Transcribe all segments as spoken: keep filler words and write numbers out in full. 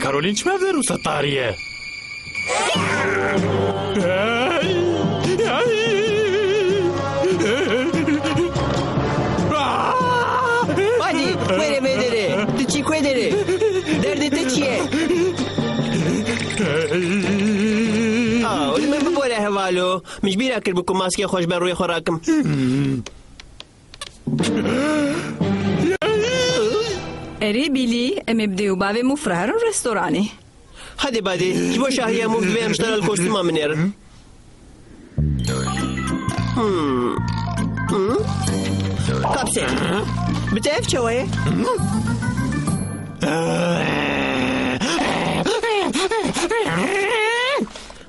Karolîn çima vê rûsa tarî ye? Badî, were vê derê. Tu çî ku derê? Derdê te çi ye? Aa, li min bibore hevalo. Min ji bîra kiribû ku maskê xwe ji ber rûyê xwe rakim. Erê Bîlî, em ê bi dê û bavê Mûf re herin restoranê. Hadi badî, ji bo şahiya Mûf divê em ji te re li kostûma min nêrin. Hmm. Hmm. Kapsê. Bi te ev çawa ye?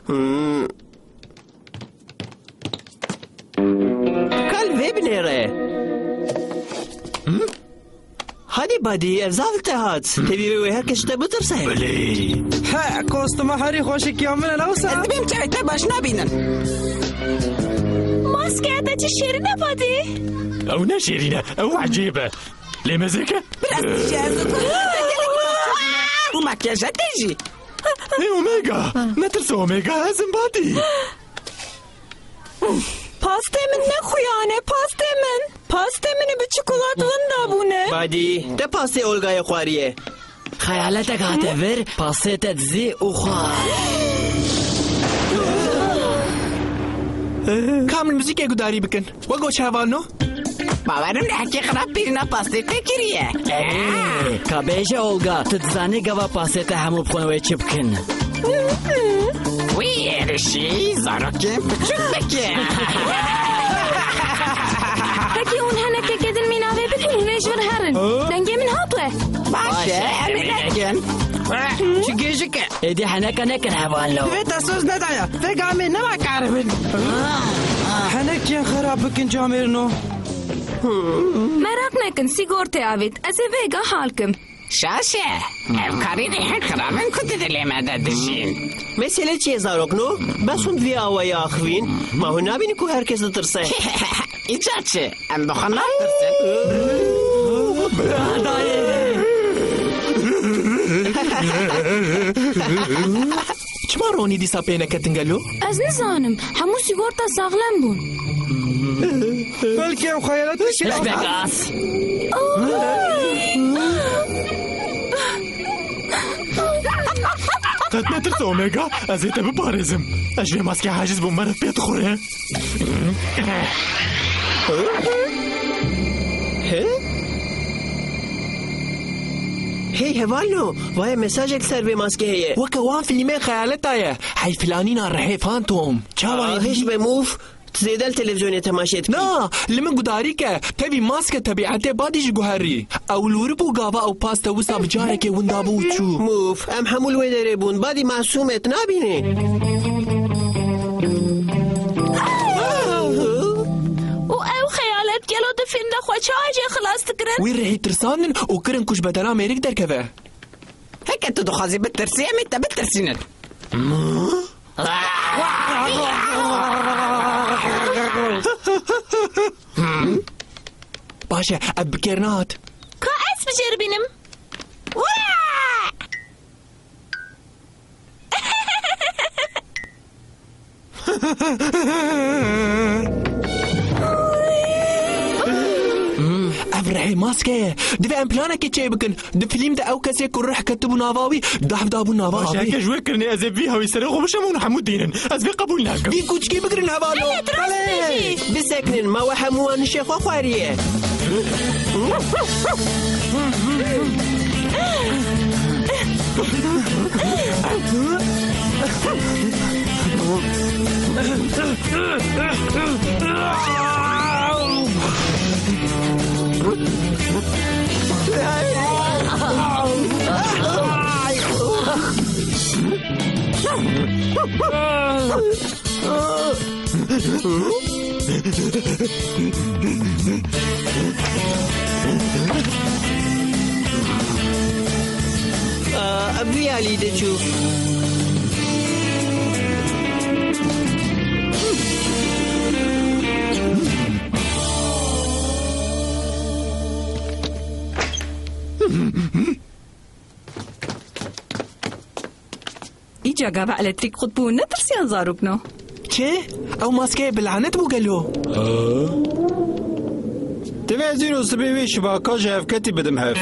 Hmm. Kal vê binêre. Hadi badî, ev zaf li te hat. Tevî wê her kes ji te bitirse. Bilî. He, kostuma herî xweşikiya min e, ne wisa? Ez dibêm çavê te baş nabînin. Maskeya te çi şêrîn e badî. Ew ne şêrîn e, ew ecêb e. Lê mezek e. Biraz dije ez. Û makyaja te jî. Ê Omega, netirse Omega, ez im badî. Pastê min ne xuyan e, pastê min. Pastê min bi çikolat winda bûne. Badî, te pastê Olgayê xwariye. Xeyaletek hate vir, pastê te dizî û xwar. Ka min muzîkê gudarî bikin. We got hevalno? Bawerim lehekî xirab pîrina pastê te kiriye. Ee, ka bêje Olga, tu dizanî gava pastê te hemû bi xwe wê çi bikin. Wî êrişî zarokên piçûk veke. Hekî hûn henekeke din mîna vê bikin, hûn ê ji vir herin. Dengê min hat we. Baş e, em ê nekin. Çi gêjik e. Êdî heneka nekin hevalno. Divê te soz nedaya. Vê gamê nema karibin. Henekên xerab bikin camêrno. Meraq nekin, sîgortê avêt. Ez ê vêga hal kim. Şaş e. Ev karî rêhek xirabin ku tu dilê me de dijîn. Mesele çi ye zarokno? Bes hûn vî awayî axivîn. Ma hûn nabînin ku her kes ditirse? Îcar çi? Em bi xwe natirsin. Çima Ronî dîsa pê neketin gelo? Ez nizanim. Hemû sîgorta saxlem bûn. Belkî ew xeyalet Flashback as. Qet netirse Omega, ez ê te biparêzim. Ez ji vê maskê aciz bûm, meriv pê dixure. Hey hevalno, vaye mesajek ser vê maskê heye. Weke wan fîlmên xeyaleta ye. Hey filanîna rihê fantom. Çawa Aa, hêj be Mûf. Tu zêde li televîzyonê temaşe dikî. Na, li min gudarî ke, tevî maske tebîetê badî ji guherî. Ew lûribû gava ew paste wisa bi carekê winda bû û çû. Mûf, em hemû li wê derê bûn. Badî masûm e, tu nabînî? Û ew xeyalet gelo di fîlm de xwe çawa jê xilas dikirin? Wî rihî tirsandin û kirin ku ji bedena mêrik derkeve. Heke tu dixwazî bitirsî, em ê te bitirsînin. Baş e, ev bi kêr nehat. Ka ez biceribînim. Ev rihê maske ye. Divê em planekê çêbikin. Di filîm de ew kesê ku rih ketibû nava wî, dahf dabû nava Baş e, avê. Heke ji wê kirinê ez ê vî hewî serê xwe bişim hûn hemû dînin. Ez vê qebûl nakim. Vî kuçkî bigirin hevalno. Belê, tu rast dibêjî. Bisekinin, ma we hemû wan nişê xwe xwariye. Aa, vî alî diçû. Îca gava elektrîk qut bû, netirsiyan zarokno. Çi? Ew maskeyê bi lanet bû gelo? Divê ez îro sibê wê şibaka ji hevketî bidim hev.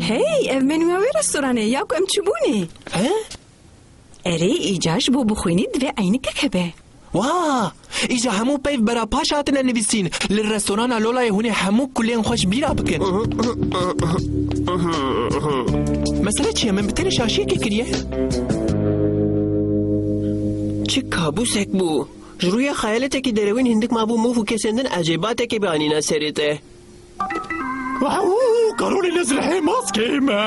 Hey, ev menûya wê restoranê ya ku em çûbûnê. He? Erê, îca ji bo bixwînî divê eynikek hebe. Wa! Îja hemû peyv bera paş hatine nivîsîn. Li restorana Lolayê hûn ê hemû kulên xwe ji bîra bikin. Mesele çi ye? Min bi tenê şaşiyekê kiriye. Çi kabûsek bû. Ji rûyê xeyaletekî derewîn hindik mabû mûv û kesên din ecêbatekê bianîne serê te. Wow, karolê nezilhê maskê me.